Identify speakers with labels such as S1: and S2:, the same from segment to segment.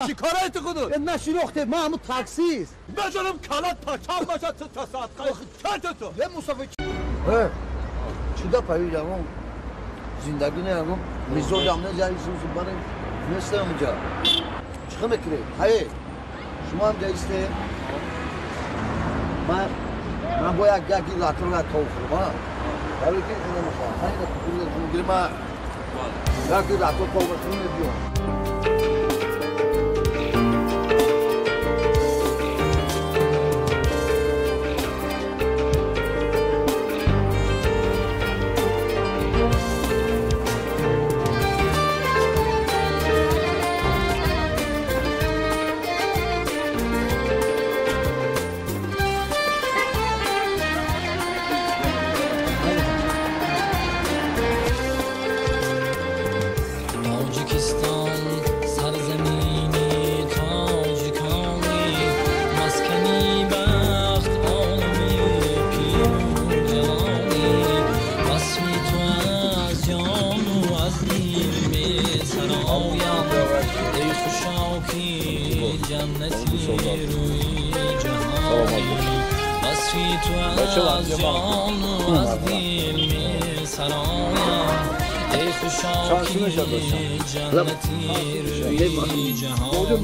S1: چی کاره تو خودت؟
S2: نشناخته من همون تاکسیست.
S1: بزنم کلت پاچم باشه تو تا ساعت خیلی تو.
S2: یه مسافر چی دا پایی جوان زندگی نه ягон мизоҷам не ҷаи сусубане нестам инҷа. Чӣ мекунед? Ҳае шумо ҳам ҷа исте. Ман бояд як латро як тов хӯрам, а? Барои ки намехоҳам. Ҳайна кукуруза гирим, як латро тов хӯрам мебиём.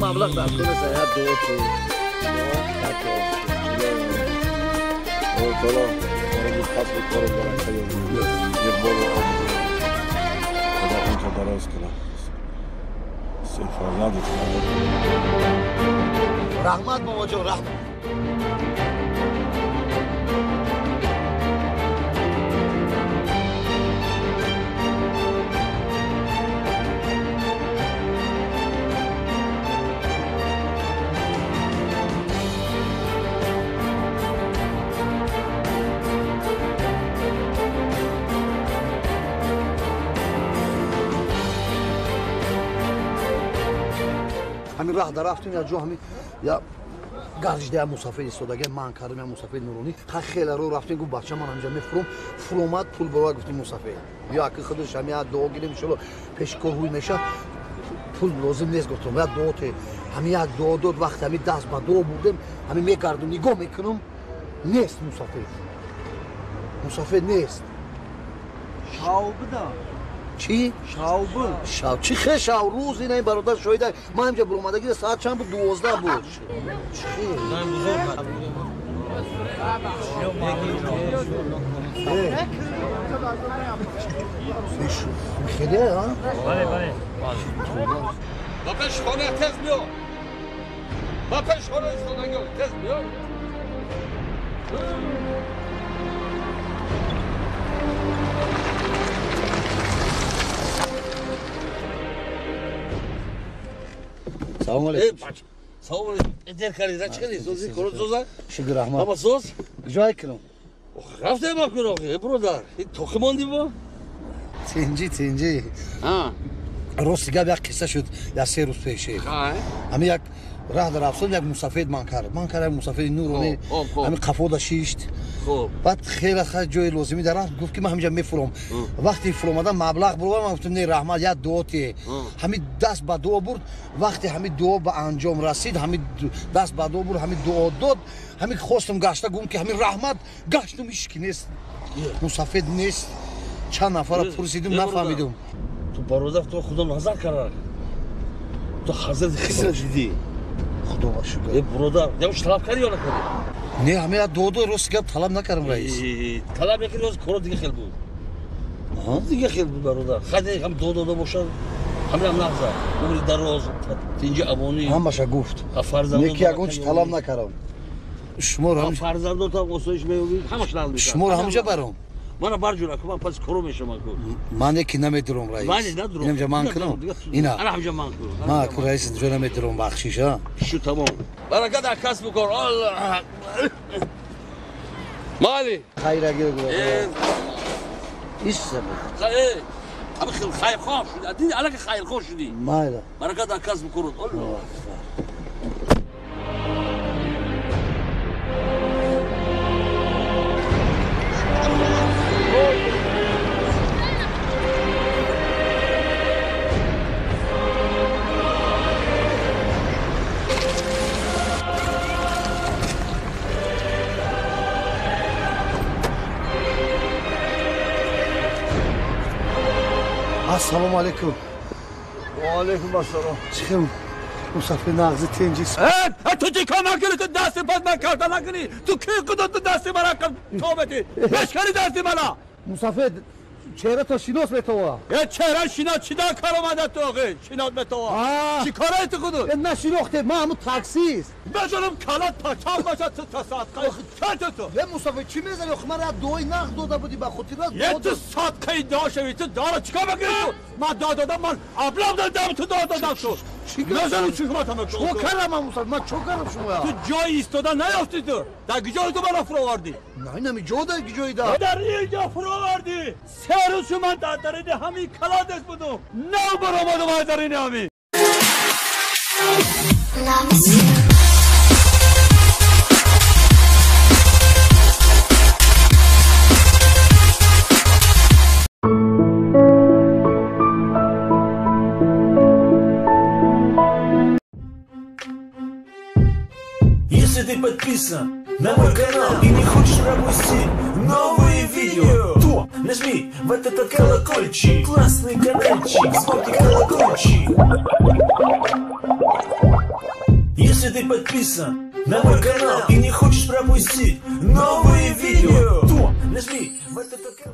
S3: مبلغ در کل سیاد دو تو
S2: رحمت بابا جان رحمت. ҳамин раҳ дар рафтем як ҷо ҳамин я гардишда як мусафир истодаги ман кардам як мусафир нуронӣ ха хеле ро рафтем гуфт бача ман ҳаминҷа мефуром фуромад пул барова гуфтем мусафир ё аки худаш ҳами як дуо гирем иншолло пеши кор ҳуй меша пул лозим нест гуфтам як дуо те ҳами як дуо дод вақте ҳами даст ба дуо бурдем ҳами мегардум нигоҳ мекунам нест мусафир мусафир нест.
S1: Шав буда.
S2: Чӣ?
S1: Шав буд.
S2: Шав чӣ хе шав рӯз ина ин бародар шоҳида ман ҳамҷа буромадагӣ соат чанд буд 12 буд. Чӣ хе? Хеле а?
S4: Бале бале.
S1: Ба пеш хона тез биё. Ба пеш хона истодагӣ тез биё.
S2: Салом алейкум.
S1: Салом алейкум. Дер кардӣ, чӣ кардӣ? Зози корот зоза?
S2: Шукр раҳмат.
S1: Ҳама зоз?
S2: Ҷой кунам.
S1: Рафтем акун охи, бародар. Тоқи мондӣ бо?
S2: Тинҷӣ, тинҷӣ. Рости гап як қисса шуд як се рӯз пеше. Ҳамин як раҳ дар рафтам як мусафид ман кард. Ман кард як мусафиди нуронӣ. Ҳамин қафода шишт. Баъд хеле ҷои лозимӣ дар рафт гуфт ки ман ҳаминҷа мефуром. Вақте фуромадам маблағ бурдам ман гуфтам не раҳмат як дуо те. Ҳамин даст ба дуо бурд вақте ҳамин дуо ба анҷом расид ҳамин даст ба дуо бурд ҳамин дуо дод ҳамин хостам гашта гум ки ҳамин раҳмат гаштум ҳеч ки нест. Мусафид нест. Чанд нафарро пурсидум нафаҳмидум.
S1: Ту бародар ту худо назар кард. Ту ҳазрати Хизр дидӣ.
S2: Худо ба шукр.
S1: Э бародар, ямш талаб кардӣ ё накардӣ?
S2: Не, ҳамин як дуо дод рост гап талаб накардам раис.
S1: Талаб мекардӣ рост коро дига хел буд. Дига хел буд бародар. Хайде ҳам дуо дода бошад, ҳамин ҳам нағза. Умри дароз, тинҷи амонӣ.
S2: Ҳамаша гуфт. Не ки ягон чи талаб накардам. Шуморо ҳам
S1: фарзандотам осоиш меёбӣ, ҳамаш нағз мешавад.
S2: Шуморо ҳамҷа баром.
S1: Мана барҷура ку ман пас коро мешавам ку.
S2: Ман яки намедурам раис.
S1: Ман надурам.
S2: Инамҷа ман кунам. Ина.
S1: Ана ҳамҷа ман кун.
S2: Ман ку раис инҷо намедурам бахшиш а.
S1: Шу тамом. Баракат дар касбу кор. Аллоҳ. Мали.
S2: Хайрагир гу. Ис
S1: Э. Ами хел хайрхоҳ шуди. Диди алака хайрхоҳ шуди.
S2: Майла.
S1: Баракат дар касбу кор. Аллоҳ.
S2: Ассалому алайкум.
S1: Ва алайкум ассалом.
S2: Чӣ мусафир нағзи тинҷи?
S1: Ту чӣ кор накунӣ? Ту дасти пас ман карта накунӣ. Ту ки худо ту дасти мана тобати? Бешкани дасти мана.
S2: Мусафир чеҳрато шинос метова.
S1: Е чеҳра шинос чӣ дар кор омада ту охи? Шинос метова. Чӣ кораи ту худу?
S2: Е нашинохте, ман ҳамун таксист.
S1: Бежонам калат пачам бошад ту тасадқаи чӣ ту?
S2: Е мусафир чӣ мезанӣ? Охи ман як дуои нағз дода будӣ ба хотир аз
S1: Е ту садқаи дуо шавӣ, ту дуоро чӣ кор мекунӣ ту? Ман дуо додам, ман аблам додам, ту дуо додам ту. Мезанам чишматам.
S2: Чӣ кардам ман мусафир? Ман чӣ кардам шумо?
S1: Ту ҷои истода наёфтӣ ту. Дар куҷои ту маро фуровардӣ?
S2: На инами ҷо дар куҷои дар?
S1: Дар ин ҷо фуровардӣ. Се рӯз шуд ман дар дарини ҳамин каладес будум. Нав баромадам аз дарини ҳамин.
S4: Если ты подписан на мой канал и не хочешь пропустить новые видео, то нажми вот этот колокольчик, классный каналчик, звонкий колокольчик. Если ты подписан на мой канал и не хочешь пропустить новые видео, то нажми вот этот колокольчик.